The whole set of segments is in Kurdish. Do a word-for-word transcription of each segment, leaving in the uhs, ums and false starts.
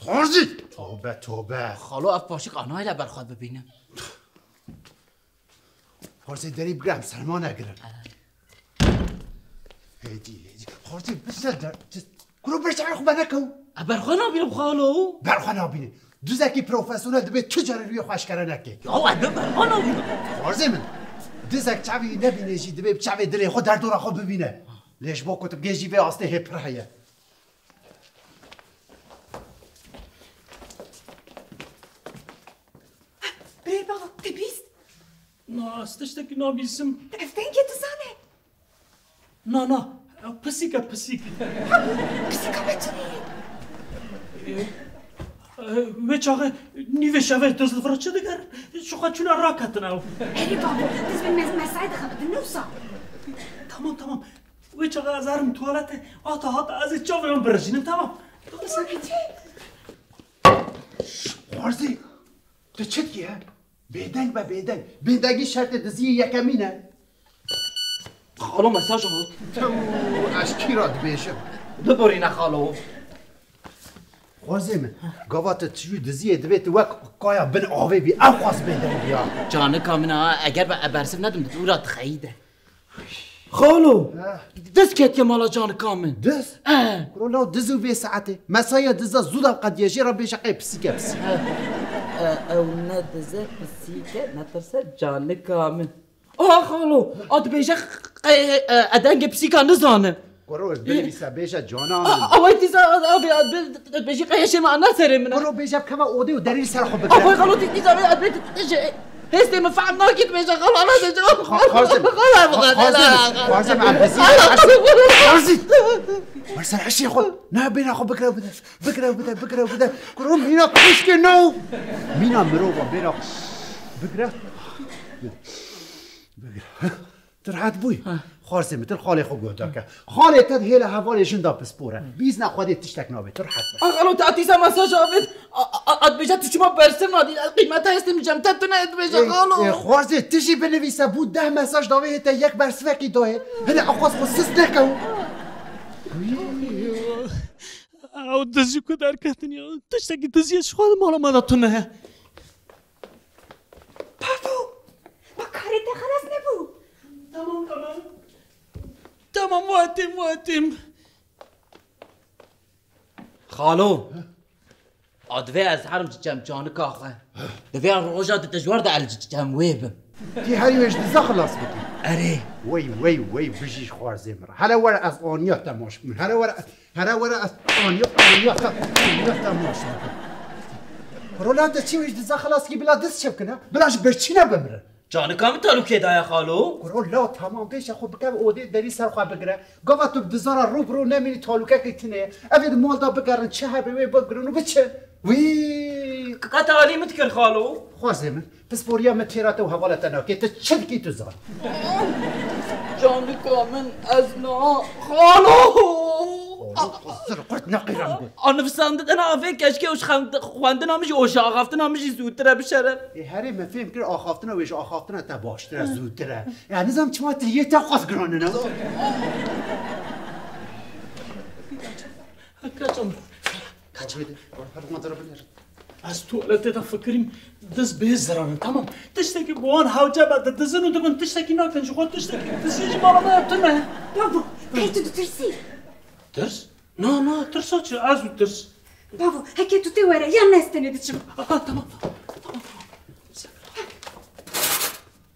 Xorzî! Tobe, tobe. Xalo, ev paşik anayê le berxwe bibîne. Xorzî, derî bigire, em sermane girin. Hêdî, hêdî. Xorzî, bize der-, Kuro, ber çavê xwe venekew. E, berxwe nabînim xalo. Berxwe nabînî. Duzekî profesyonel dibe tu carî rûyê xwe eşkere neke. Ya, e, ber-, berxwe nabînim. Xorzê min. Duzek çavê wî nebîne jî dibe bi çavê dilê xwe derdora xwe bibîne. Lê ji bo ku tu bigê jî vê astê hê pir heye. Birê bava, te bîst? Na, ez tiştekî nabîsim. Ev dengê dizan e. Na, na, ew pisîk e, pisîk. Pisîka me çi ye? E, e, wê çaxê nîvê şevê diz li vir çi diger? Ji xwe çûne raketin ew. Erê babo, diz bi me-, mesayê dixebitin, ne wisa? Tamam, tamam. Wê çaxê ez herim tuwaletê, hata hata ez ê çavê wan birijînim, tamam. Tu qise kî. Şş, Xwarzî, tu çi dikî he? Bêdeng be, bêdeng. Bêdengî şertê diziyê yekemîn e. Xalo, mesaj hat. Temû, ez kî re dibêjim? Biborîne xalo. Xwezê min, gava tu çûyî diziyê divê tu wek kaya bin avê bî, ew xwaz bêdeng bîya. Canika min a, eger be e bersiv nedim, tu ra dixeyî de. Xalo, Heh. Diz ketiye mala canika min. Diz? Eh. Kuro, law diz û vê saetê. Mesaya diza zû da qediye, jê re bêje qey pisîke pisîk. E, ew ne dize pisîke, netirse canika min. Oha xalo, a dibêje qey, e, e, dengê pisîka nizanim. Kuro, binivîse bêje cana min. A, a, wê dîsa, a, a, a, dibêjî qey hêşê me ana serê min e. Kuro, bêje bikeve odê û derî li ser xwe bigire. A, xalo, dî-, dîsa vê, a, dibê, dibê, hêstê min fehm nakî dibêje, xalo, ana dibêje. Xwazim, xwazim, xwazim, em dizî, xwazim. Xwazim. Wer ser hişê xwe. Ne, bêra xwe bigire bide. Bigire bide, bigire bide. Kuro, mîna pişkê no. Mîna mirova, bêra xwe. Bigire. Bigire. Tu rehet bûyî? Ha. Xwarzê min, tu li xalê xwe guhda ke. Xalê te di hêla hevalê jin de pispor e. Bîzna Xwedê tiştek nabe, tu rehet be. A xalo, te dîsa mesaj avêt. A, a, a, dibêje tu çima bersiv nadî? Qîmeta hêstê min cem te tune, dibêje xalo. Ê, ê, Xwarzê, tu jî binivîse bû deh mesaj davê hê te yek bersivekî dayê. Hine axwaz xwe sist neke. Ew diz jî ku derketin ya. Tiştekî diziyê ji xwe di mala me de tune ye. Pardon. Ma karê te xelas nebû. Tamam, tamam. Tamam, wetim, wetim. Xalo. A divê ez herim ji cem canika xwe. Divê roja di dijwar de el ji cem wê bim. Tî herî wê ji diza xilas bikî. Erê. Wey, wey, wey, bijî ji Xwarzê min re. Hele were ez aniya temaş bikim. Hele were, hele were ez aniya, aniya te, aniya temaş bikim. Rola te çi wê ji diza xilas kî, bila diz çi bikine? Bila ji birçîne bimire. Canika min talûkê daye xalo. Kuro, law tamam, pêşe xwe bike odê, derî ser xwe bigire. Gava tu bi dizana rû bi rû nemînî, talûkekî tune ye. Ev ê di mal de bigerin, çi hebe wê bigirin û biçin. Wî. Qet alî min dikir xalo. Xwezê min, pisporiya min têra te û hevala te nake, tu çi dikî tu zan. Canika min ez na xalo. Oğlum, qusur, qurt neqîrem got. A nivîsandina vê keşkê û ji xend-, xwendina min jî û ji axaftina min jî zûtir e, bi şeref. Ê, herê me fêm kir, axaftina wê ji axaftina te baştir e, zûtir e. Ya, nizam çima tu yê te xwest giran e. Kaçam. Kaçam. Hadi, hadi, hadi, hadi. Ez tuwaletê de fikirîm, diz bê ziran in, tamam. Tiştekî bi wan hewce be, didizin û dibin, tiştekî nakin, ji xwe tiştekî dizî ji mala me tune. Babo, qey tu ditirsî? Tirs? Na, na, tirsa çi? Ez û tirs. Bavo, heke tu tê were, yan ez tenê diçim. Aha, tamam, tamam, tamam, tamam.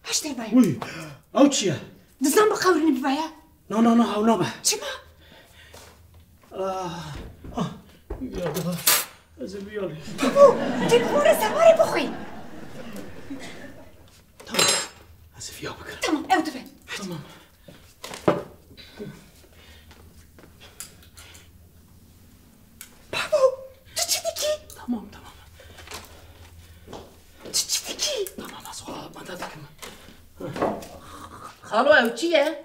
Heştê baye. Uy, ew çi ye? Dizan bi qewrinî bivaya. Na, na, na, ew nabe. Çima? Ah, ah, ya da, ez ê biyalî. Bavo, tu bi xwe re sewarê bixwî. Tamam. Ez ê viya bikirim. Tamam, ew dibe. Tamam. Babo, tu çi dikî? Tamam, tamam. Tu çi dikî? Tamam, ez xwe amade dikim. Xalo, ew çi ye?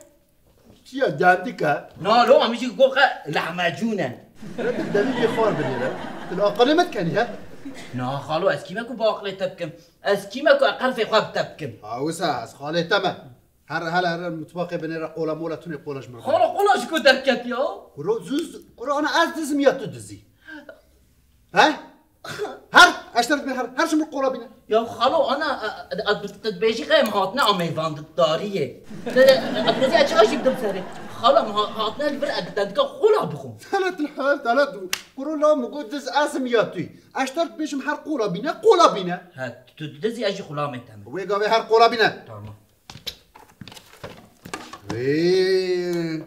Çi ye, dendik e? Na, lo, em jî goxe lahmecûn e. Re tu devî jê xwar binêre. Tu li aqilê me dikenî he? Na xalo, ez kî me ku bi aqilê te bikim? Ez kî me ku ez qerfê xwe bi te bikim? Ha, wisa ez xalê te me. Her, hele, here mutfaxê binêre qola mola tunê, qola ji min re. Xalo, qola ji ku derket ya? Kuro, zû, kuro, ana ez dizim ya tu dizî? He? Her, eşter bin her, her şimdi qola bine. Ya xalo, ana, e, e, e, tu dibêjî qey em hatine a mêvandariyê. Te, e, e, tu dibêjî ez çawa jî bidim serê? Xalo, em ha-, hatine li vir, e, te dika qola bixwim. Telet hal, telet. Kuro la mi got diz ez im ya tu? Eşter dibêjim her qola bine, qola bine. He, tu dizî ez jî xulamê te me. Wê gavê her qola bine. Tamam. Wê.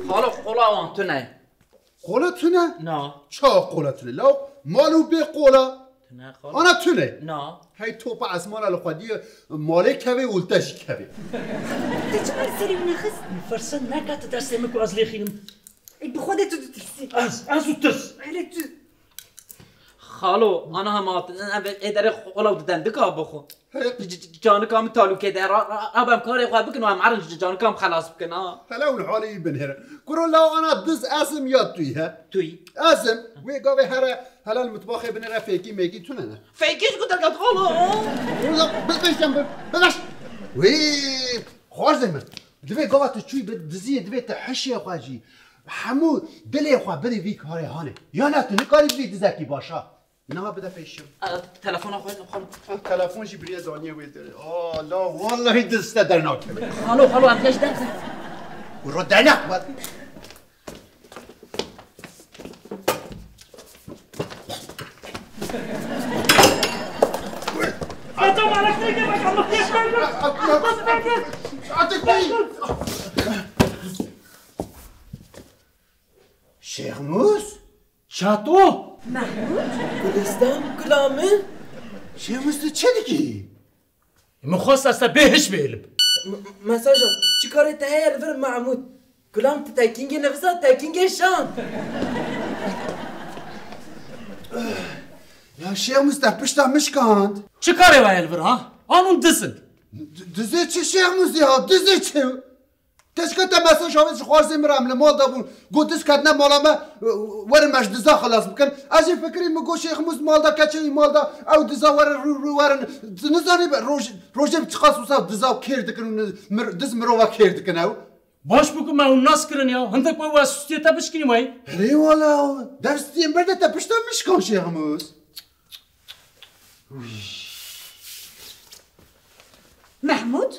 Xalo, qola wan tune. Qola tune? Na. Çawa qola tune? Law mal û bê qola. Tune xalo. Ana tune. Na. Hey topa esmana li xwediyê malê kevê û li te jî kevê. Te çima li serê min nexist? Min firsend neke tu destê min ku ez lêxînim. Ê, bi xwe de tu ditirsî. Ez, ez û tirs. Hele tu. Xalo, ana hema tu, ev ê derê xwe, xwe law diden dika bixwe. Hey. C-, c-, canika min talûkê de, ra, ra, ra, em karê xwe bikin û em erin ji canika min xelas bikin, ha. Hele hûn halê wî binêre. Kuro law ana diz ez im ya tu yî he? Tu yî. Ez im. Wê gavê here hele li mitbaxê binêre fêkî mêkî tune ne. Fêkî ji ku derket xalo? Kuro law, bi, bi, bi, bi, bi. Wê, xwarzê min. Divê gava tu çûyî bi diziyê, divê tu hişê xwe jî, hemû dilê xwe bidî vî karê hanê. Ya ne tu nikarî bibî dizekî baş ha. Niha bide pêşiya. E, telefona xwe xwe. Ha, telefon jî biriye daniye wê derê. A, la, wallahî diz te dernakeve. Xalo, xalo, em geş derxe. Kuro dernak be. Şêxmûs? Çato? Mehmûd? Gulistan, gula min? Şêxmûs, tu çi dikî? Min xwest ez te bê hiş bêlim. M-, mesaja, çi karê te heye li vir Mehmûd? Gulam, tu tekîngê nivisa, tekîngê şan. Ya Şêxmûs, te pişta min şikand. Çi karê we ye li vir ha? Anûn dizin. D-, dizê çi Şêxmûs ya? Dizê çi? Te ji kete mesaj avêt ji xwarzê min re em li mal de bûn. Got diz ketine mala me, werin me ji diza xilas bikin. Ez jî fikirî min got Şêxmûs mal de, keçê wî mal de, ew diza werin rû rû werin. Tu nizanî be, roj-, rojê bi çiqas wisa diza kêr dikin û ni-, mir-, diz mirova kêr dikin ew. Baş bû ku me hûn nas kirin ya. Hindek we wê stûyê te bişkînim wey. Erê wala, dev stûyên ber de te pişta min şikan Şêxmûs. Mehmûd,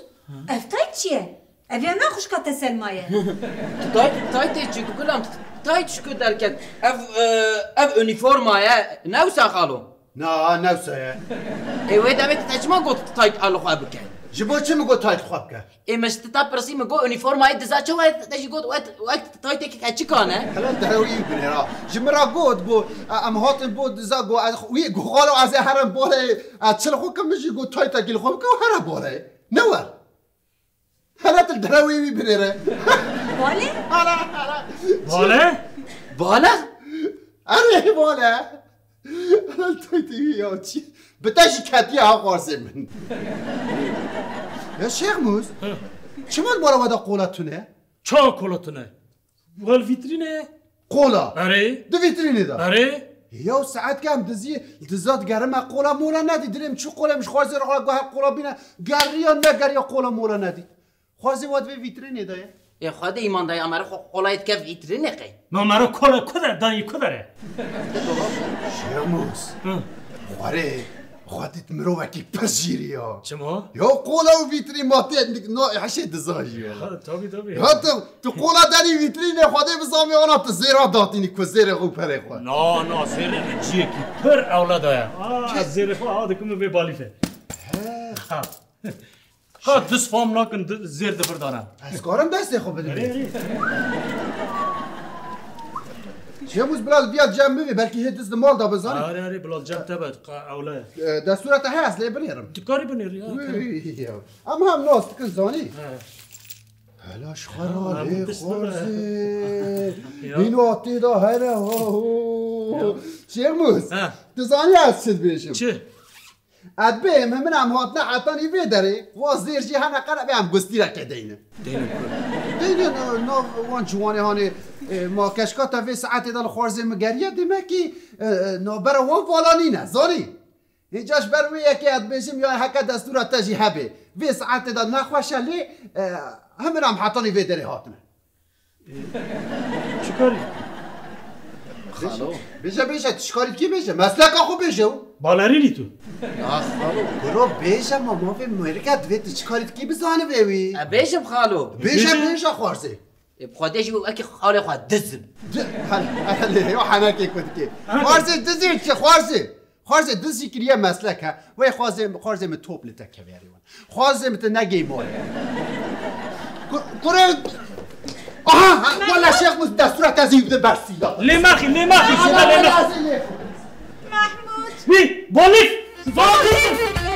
ev tayt çi ye? Ev ya na xwişka te Selma ye? Tu tayt, taytê çi gula min, tu tayt ji ku derket? Ev, e, ev unîforma ye, ne wisa xalo? Na, ne wisa ye. Ê, wê demê tu te çima got tu tayt li xwe bike? Ji bo çi min got tayt li xwe bike? Ê, min ji te pirsî, min got, unîformayê diza çawa ye? Te jî got, wek, wek taytekî keçikan e. Hela derewî binêra. Ji min re got, got, e, em hatin bo diza, got, ez xwe, wî, got, xalo, ez ê herim bolê, ez çil xwe kim, min jî got, taytekî li xwe bike û here bolê. Ne wer. Hela tu derewî wî binêre. Bolê? Hala, hala. Bolê? Bolê? Erê, bolê. Taytê wî ya çi? Bi te jî ketiye ha xwarzê min. Ya Şêxmûs, çima li mala we de qola tune? Çawa qola tune? Wal vîtrîne. Qola? Erê. Di vîtrînê de? Erê. Ya saet ke em dizî, diza digerim me qola mola nedî. Dilê min çi qola min ji xwarzê re xwe got her qola bîne. Geriya negeriya qola mola nedî. Xwezê we di vê vîtrînê de ye. Ê Xwedê îman dayê, em ê re xwe qolayê dike vîtrînê qey. Ma me re kola ku de dayî ku de re? Şêmûs. Hı. Xwarê, Xwedê tu mirovekî pir jîrî ya. Çima? Ya qola û vîtrîn ma tê nik-, no, heşê diza jî ya. Ha, tabii, tabii. Ya tu, tu qola derî vîtrînê Xwedê bizamê ana tu zêra datînî ku zêrê xwe û perê xwe. Na, na, zêrê min ciyekî pir ewleda ye. Aa, ez zêrê xwe awa dikim vê balîfê. He. Ha. Ka diz fam nakin, di-, zêr di vir dane. Ez karim destê xwe bidim. Erê, erê. Şêmûs, bila li viya cem bivê, belkî hê diz di mal da bizanî. Erê, erê, bila cem te be, ka ewle. E, destûra te heye, ez lê binêrim. Tu karî binêrî, ya, Wî, karî. Ya. Em hem nas dikin zanî. He. Hela ji xwe Ya, ra em lê diz xwarzê. Ya. Hîn wa tê da here, ho, ho. Ya. Şêmûs, He. Tu zanî ez çi dibêjim? Çi? Ez bêm, hemî em hatine hetanî vê derê, wa zêr jî hene qere bê em gustîrekê deynin. Deynin ku? Deynin, e, nav wan ciwanê hanê, e, ma keşka te vê saetê de li xwarzê min geriye, demekî, e, e, navbera wan vala nîne, zanî? Hêca ji ber wê yekê ez dibêjim ya heke destûra te jî hebe. Vê saetê de nexweş e lê, e, hemî em hetanî vê derê hatine. Çi karî? Xalo. Bêje, bêje, tu çi karî dikî bêje. Mesleka xwe bêje û. Balerînî tu. Ya xalo, kuro bêje ma mafê mêrike divê tu çi karî dikî bizanibê wî. E, bêjim xalo. Bêje, bêje. Bêje xwarzê. E, bi xwedê jî wekî xalê xwe dizim. Di-, hel-, hel-, yo henekê ku dikê. Aha. Xwarzê dizî çi xwarzê? Xwarzê diz jî kiriye meslek he. Wê xwarzê, xwarzê min top li te keve erê wan. Xwarzê min tu negey malê. Ku-, kurê. Aha, ha, wala Şêx Mus destûra te zî bide bersîla. Lê maxî, lê maxî, şuna lê maxî. Mahmut. Wî, bolîs! Bolîs!